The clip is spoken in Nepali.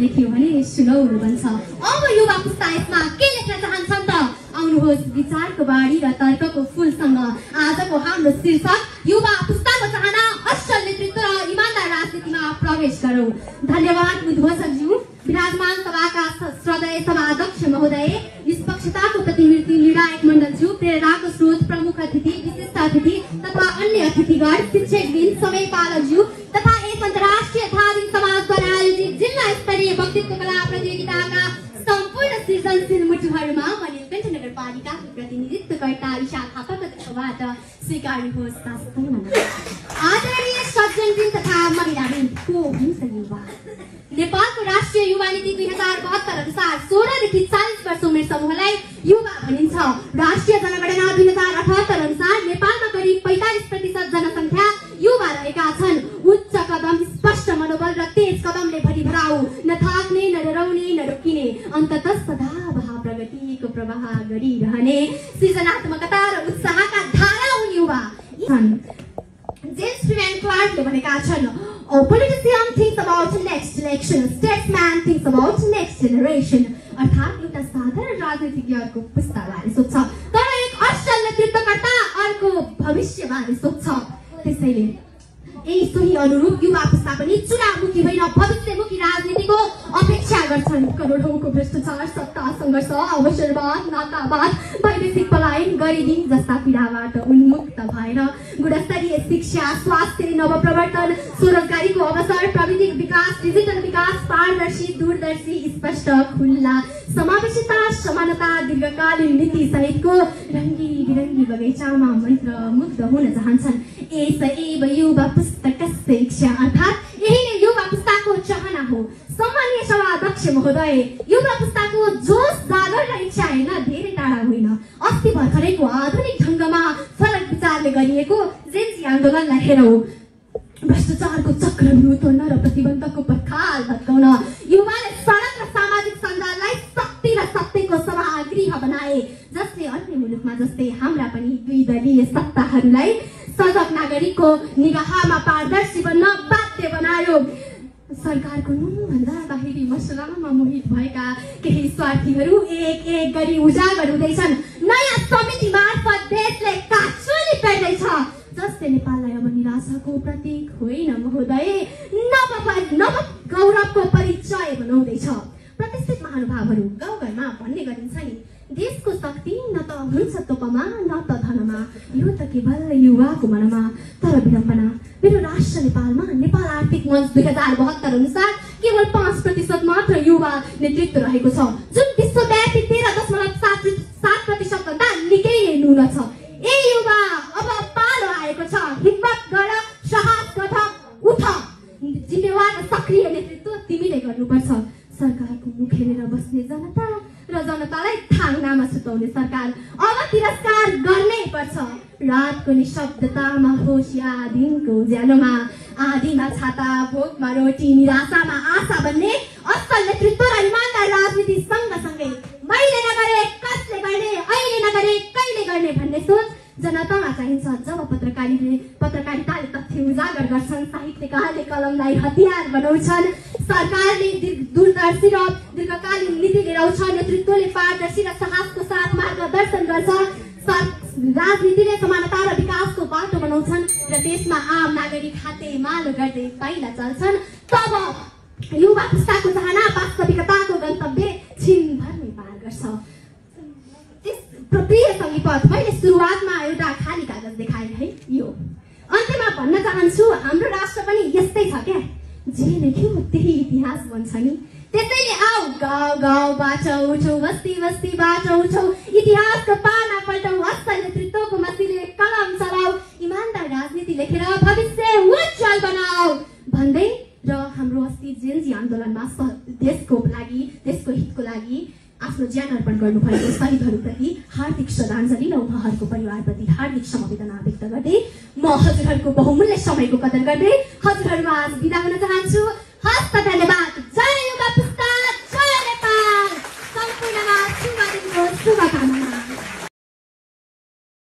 लेख्यो भने सुनौलो बन्छ। अब युवा पुस्ता यसमा के लेख्न चाहन्छन् त? आउनुहोस् विचारको बाढी र तर्कको फुलसँग आजको हाम्रो शीर्षक युवा पुस्ताको चाहना असल नेतृत्व र इमानदार राजनीतिमा प्रवेश गरौँ। धन्यवाद उद्घोषकज्यू, विराजमान सभाका श्रद्धेय सभाध्यक्ष महोदय, निष्पक्षताको प्रतिनिधि निर्णायक मण्डलज्यू, प्रेरणाको स्रोत प्रमुख अतिथि, विशिष्ट अतिथि तथा अन्य अतिथिगण, शिक्षकवृन्द, समयपालकज्यू तथा एक अन्तर्राष्ट्रिय थारू समाजद्वारा आयोजित जिल्ला स्तरीय वक्तृत्व कला प्रतियोगिताका सम्पूर्ण सृजनशील मुटुहरूमा म नीलकण्ठ नगरपालिकाको प्रतिनिधित्वकर्ता ईशा थापाको तर्फबाट स्वीकार्नुहोस् शास्त्री मण्डल। आदरणीय सज्जनवृन्द तथा महिलावृन्द, को हुन्छ युवा? नेपालको राष्ट्रिय युवा नीति 2072 अनुसार 16 देखि 40 वर्ष उमेर समूहलाई युवा भनिन्छ। राष्ट्रिय जनगणना 2078 अनुसार नेपालमा करिब 45% जनसङ्ख्या युवा रहेका छन्। उच्च कदम, स्पष्ट मनोबल र तेज कदमले भरिभराउ, न थाक्ने, न डराउने, न रोकिने, अन्ततः सदाबहार प्रगतिको प्रवाह गरिरहने सृजनात्मकता र उत्साहका धारा हुन् युवा। जेम्स फ्रीम्यान क्लार्कले भनेका छन्, A politician thinks about next election, statesman thinks about next generation। अर्थात् एउटा साधारण राजनीतिज्ञको पुस्ताबारे सोच्छ तर एक असल नेतृत्वकर्ता अर्को भविष्यबारे सोच्छ। त्यसैले यही सोही अनुरूप युवा पुस्ता पनि चुनावमुखी होइन भविष्यमुखी राजनीतिको अपेक्षा गर्छन्। करोडौँको भ्रष्टाचार, सत्ता सङ्घर्ष, अवसरवाद, नातावाद, वैदेशिक पलायन, गरिबी जस्ता पीडाबाट उन्मुक्त भएर गुणस्तरीय शिक्षा, स्वास्थ्य, नवप्रवर्तन, स्वरोजगारीको अवसर, प्रविधिक विकास, डिजिटल विकास, पारदर्शी, दूरदर्शी, स्पष्ट, खुल्ला, समावेशिता, समानता, दीर्घकालीन नीति सहितको रङ्गी बिरङ्गी बगैँचामा मन्त्रमुग्ध हुन चाहन्छन्। एसैव युवा पुस्तकस्य इच्छा, अर्थात् यही नै युवा पुस्ताको चाहना हो। सम्मानीय सभाध्यक्ष महोदय, युवा पुस्ताको जोश, जागर र इच्छा हेर्न धेरै टाढा होइन। अस्ति भर्खरैको आधुनिक ढङ्गमा फरक विचारले गरिएको जेन्जी आन्दोलनलाई हेरौँ। भ्रष्टाचारको चक्रव्यूह तोड्न र प्रतिबन्धको पर्खाल भत्काउन युवाले सडक र सामाजिक सञ्जाललाई शक्ति र सत्यको समागृह बनाए, जसले अन्य मुलुकमा जस्तै हाम्रा पनि द्विदलीय सत्ताहरूलाई सजग नागरिकको निगाहमा पारदर्शी बन्न बाध्य बनायो। सरकारको नुनभन्दा बाहिरी मसलामा मोहित भएका केही स्वार्थीहरू एक एक गरी उजागर हुँदैछन्। नयाँ समिति मार्फत देशले काचुली पेर्दैछ, जसले नेपाललाई अब निराशाको प्रतीक होइन महोदय, नव गौरवको परिचय बनाउँदैछ। प्रतिष्ठित महानुभावहरू गाउँघरमा भन्ने गरिन्छ नि, देशको शक्ति न त हुन्छ तोपमा न त धनमा, यो त केवल युवाको मनमा। तर विडम्बना, मेरो राष्ट्र नेपालमा नेपाल आर्थिक मञ्च 2072 अनुसार केवल 5% मात्र युवा नेतृत्व रहेको छ, जुन विश्वव्यापी 13.7% भन्दा निकै न्यून छ। ए युवा, अब पालो आएको छ, हिम्मत गर, साहस गर, उठ। जिम्मेवार र सक्रिय नेतृत्व तिमीले गर्नुपर्छ। सरकारको मुख हेरेर बस्ने जनता र जनतालाई थाङ्नामा सुताउने सरकार अब तिरस्कार गर्नै पर्छ। रातको निशब्दतामा होस् या दिनको उज्यालोमा, आँधीमा छाता, भोकमा रोटी, निराशामा आशा बन्ने असल नेतृत्व र इमानदार राजनीति सँगसँगै मैले नगरे कसले गर्ने, अहिले नगरे कहिले गर्ने भन्ने सोच जनतामा चाहिन्छ। जब पत्रकारिताले तथ्य उजागर गर्छन्, साहित्यकारले कलमलाई हतियार बनाउँछन्, सरकारले दूरदर्शी र दीर्घकालीन नीति लिएर आउँछ, नेतृत्वले पारदर्शी र साहसको साथ मार्गदर्शन गर्छ, राजनीतिले समानता र विकासको बाटो बनाउँछन् र देशमा आम नागरिक हातेमालो गर्दै पाइला चल्छन्, तब युवा पुस्ताको चाहना वास्तविकताको गन्तव्य छिनभरमै पार गर्छ। प्रिय सङ्गीपथ, मैले सुरुवातमा एउटा खाली कागज देखाएँ है, यो अन्त्यमा भन्न चाहन्छु हाम्रो राष्ट्र पनि यस्तै छ क्या, जे लेख्यो त्यही इतिहास बन्छ नि। त्यसैले आऊ गाउँ गाउँबाट उठौँ, बस्ती बस्तीबाट उठौँ, इतिहासको पाना पल्टौँ, असल नेतृत्वको मसीले कलम चलाऊ, इमानदार राजनीति लेखेर भविष्य उज्जवल बनाऊ भन्दै र हाम्रो अस्ति जेन्जी आन्दोलनमा देशको लागि, देशको हितको लागि आफ्नो ज्यान अर्पण गर्नुभएको शहीदहरूप्रति हार्दिक श्रद्धाञ्जली र उहाँहरूको परिवारप्रति हार्दिक समवेदना व्यक्त गर्दै म हजुरहरूको बहुमूल्य समयको कदर गर्दै हजुरहरूमा आज बिदा हुन चाहन्छु। हस्त धन्यवाद।